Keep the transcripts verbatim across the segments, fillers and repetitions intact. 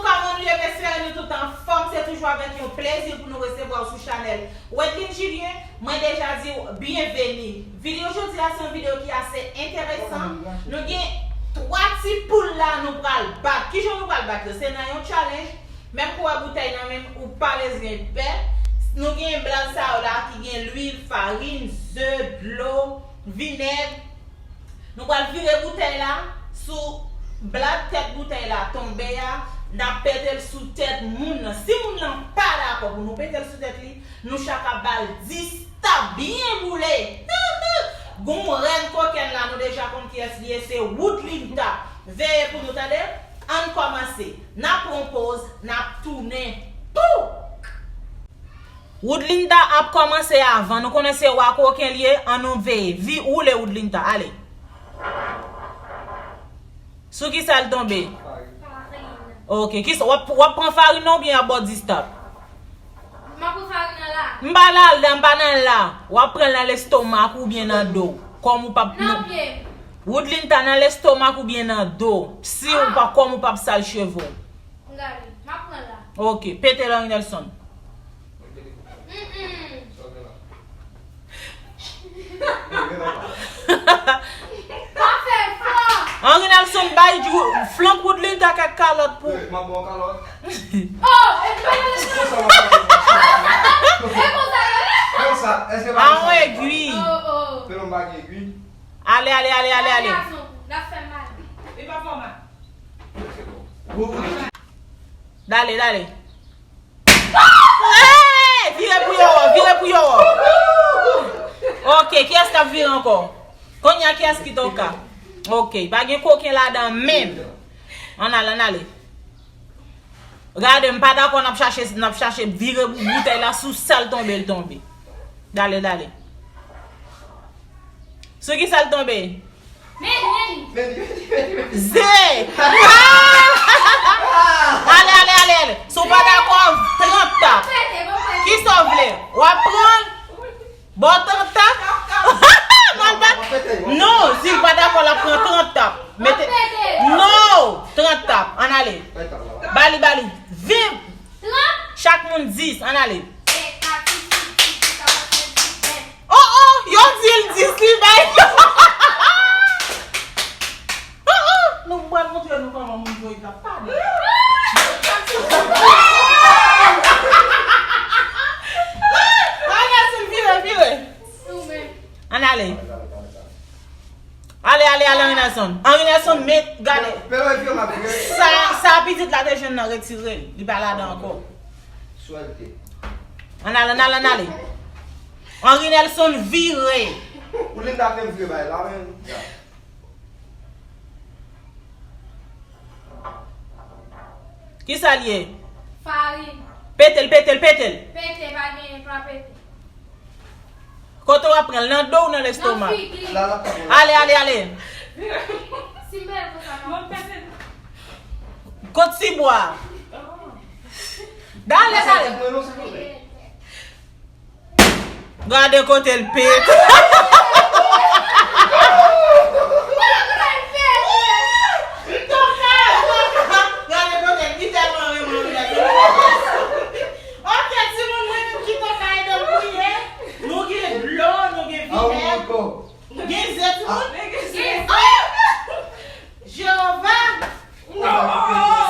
Kòman nou ye, m espere nou tout anfòm. Se toujou avèk yon plezi pou nou resevwa w sou chanèl Wedlin Julien. Mwen deja di w byenveni. Videyo jodi a se yon videyo ki ase enteresan. Nou gen twa ti poul la nou pral bat. Kijan nou pral bat yo? Se nan yon challenge. Menm kou w wè boutèy nan men m, ou pa bezwen pè. Nou gen blad sa yo la ki gen lwil, farin, ze, dlo, vinèg. Nou pral vire boutèy la sou blad tèt boutèy la tonbe a, n ap pete l sou tèt moun nan. Si moun nan pa dakò pou nou pete l sou tèt li, nou chak ap ba l dis tap byen boule. Gon rèn kokenn la, nou deja konn kiyès li ye, se Woodlinta. Veye pou nou, tande? Ann kòmanse. N ap pran poz, n ap tounen. Pou! Woodlinta ap kòmanse avan. Nou konnen se wa koken li ye, ann nou veye. Vi woule Woodlinta, ale. Sou kisa l tonbe? Ok, kisa, w ap, w ap pran farin nan oubyen y ap ba w dis tap? M ap pran farin nan la. M pa la, la, m pa nan la. W ap pran l nan lestomak oubyen nan do. Kòm ou p ap Nan pye m. Woodlinta nan lestomak oubyen nan do. Si ou pa, kòm ou p ap sal cheve w. M gade. M ap pran la. Ok, pete l Henry Nelson. Mm-mm. Pa fè fò. Henry Nelson bay Ju- flank Woodlinta kèk kalòt pou. M ap ba w kalòt. Oh, e pa nan lestomak. E konsa yo ye? Konsa, èske pa Ah, konsa? Egwi. Oh, oh. Fè non bagay egwi. Ale, ale, ale, ale, ale. Gason, n ap fè mal. Li pa fè mal. Dale, dale. Hey! Vire pou yo wè, vire pou yo wè. Ok, kiyès k ap vire ankò? Kounye a kiyès ki toka? Ok, pa gen koken ladan menm. Ann ale, ann ale. Gade, m pa dakò n ap chache, n ap chache vire bou- boutèy la sou sa l tonbe, l tonbe. Dale, dale. Sou ki sa l tonbe? Meni, meni. Ze! Ale, ale, ale, ale. Si w pa dakò, trant tap. Kisa w vle? W ap pran? Ba w trant tap? Non, l pa. Non, si l pa dakò, l ap pran trant tap. Mete. Non, trant tap. Ann ale. Ba li, ba li. Vin. Chak moun dis. Ann ale. Oh, oh, yo di l dis li bay. Oh, oh, nou pral montre nou kòman moun jwe tap. Pa di. Ann ale, vire, vire. Ann ale. Ale, ale, ale, Henry Nelson. Henry Nelson, met, gade. Sa, sa pitit la te jwenn nan, retire l. Li pa ladan ankò. Ann ale, ann ale, ann ale. Henry Nelson vire. Ou li ta fè m vire bay la, men. Kisa l ye? Farin. Pete l, pete l, pete l. Pete, pa genyen, pa pete. Kote w ap pran l, nan do ou nan lestomak? Nan figi. Ale, ale, ale. Si m bèl konsa, m ap pete. Kot tibwa? Dale, dale. Gade kote l pete. Gade kote l, li tèlman renmen anglè. Ok, timoun, mwen menm ki te ka ede l priye. Nou gen dlo, nou gen vinèg. Gen ze, timoun? Gen ze. Jewova!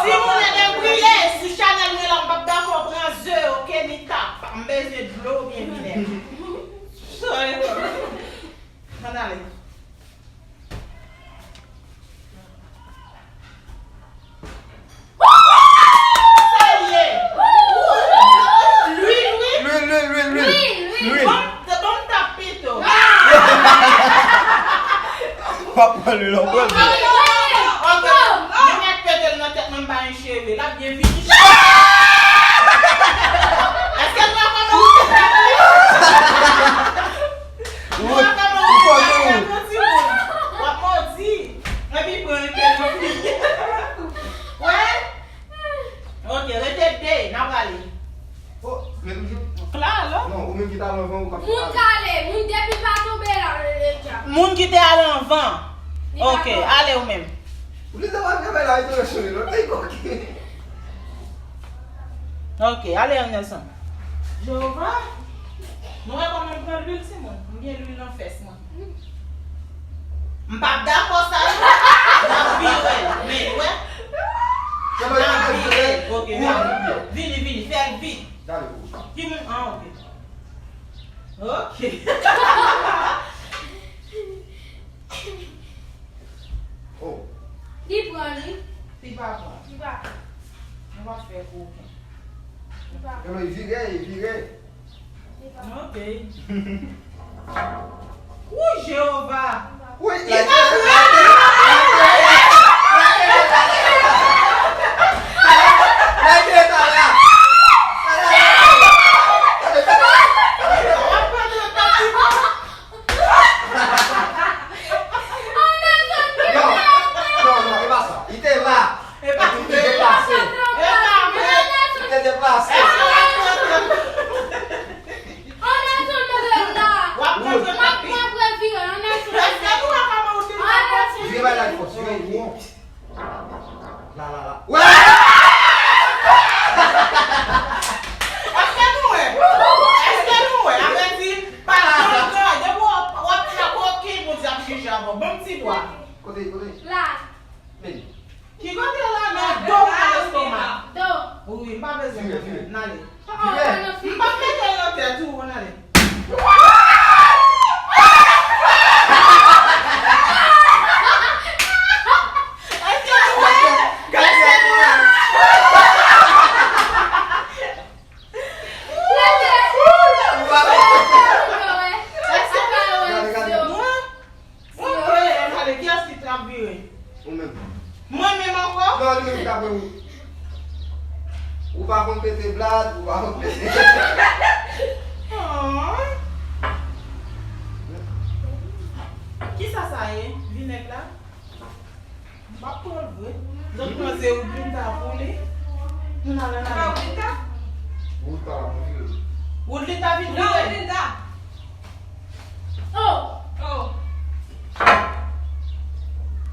Si moun ede m priye sou chanèl mwen la, m p ap dakò pran ze, oke, ni tap. M bezwen dlo oubyen vinèg. Ann ale. Sa l ye? Lwil, wi. Lwil, lwil, lwil, lwil. Lwil. Bon, bon, m tap pito. Pa pran lwil ankò. Ok, nou mèt pete l nan tèt mwen, m pa gen cheve. L ap byen vini. Èske nou ap kòmanse? Ou, ou konnen ou. W ap mòdi. Epi pran yon pye nan figi. Wè? Ok, rete de, n a prale. Oh, men toujou. Kla, non? Non, ou menm ki t al anvan, ou k ap Moun k ale, moun depi pa tonbe la, le, le dyab. Moun ki te al anvan. Ok, ale ou menm. Ou li te pa travay la, li te sou li, non? Li koke. Ok, ale Anderson. Jewova, nou wè kòman m pran lwil, timoun? M gen lwil nan fès mwen. M p ap dakò sa, non. M ap vire l, men, wè. M ap vire l. Ok, vini, vini, fè l vit. Ki moun? Ah, ok. Ok. Oh. Li pran li. Li pa pran. Li pa pran. Nou pa fè koken. Li pa pran. Vire, vire. Li pa pran. Ok. Wou, Jewova. Wi, li pa pran. Non, non, non, e pa sa. Li te la. Epi li te deplase. Li te deplase. Vire bay la fòs, vire. La, la, la. Wè! Èske nou wè? Èske nou wè? Avèti, pa janm gade, depi w ap, w ap fè koken, Bondye ap jije avè w. Ban m ti dwa. Kote, kote? La. Men. Ki kote la? Nan do, nan lestomak. Do. Wi, m pa bezwen koken. N ale. Vire. M p ap mete l nan tèt ou, ann ale. Èske nou wè? Èske nou wè? Èske nou wè? Mwen, mwen, mwen, mwen, kiyès ki t ap vire? Ou menm. Mwen menm ankò? Non, li menm ki t ap vire. Ou pa konn pete blad, ou pa konn pete. Oh. Kisa sa ye? Vinèg la? M p ap pran l vre. Zòt pran se Woodlinda pou li. Nou nan nan nan. Woodlinda? Wood pa la pou vire. Woodlinda vin vire. Non, Woodlinda. Oh. Oh.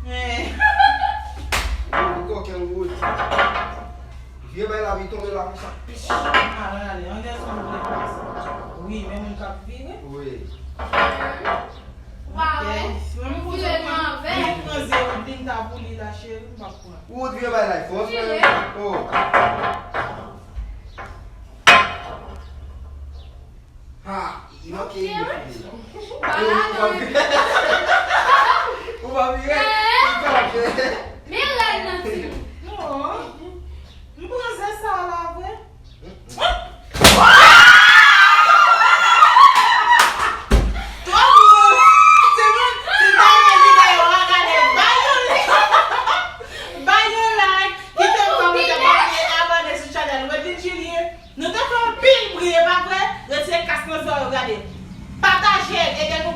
Eh. Wood, koken Wood. Vye bay la, vye tonbe la konsa. Pich. Al, al, ale. Anderson vle pase. Wi, men moun k ap vire. Wi. Wa wè. Ok. Si menm pou vire nou anvè. Li pran ze Woodlinda pou li la, cheri, m p ap pran. Ou vire bay la, fòs, men. Oh. Ha, li manke, li manke. Ou pa vire. Ou pa vire. Ou pa vire. Men rèd nan ti. Non. M pran ze sa la vre. Twòp moun. Timoun, si w ta renmen videyo a, gade, bay yon like. Bay yon like. Kite yon kòmantè, pa bliye abòne sou chanèl Wedline Julien. Nou te fè anpil bri, e pa vre? Retire kas nan zòrèy w, gade. Pataje l, ede nou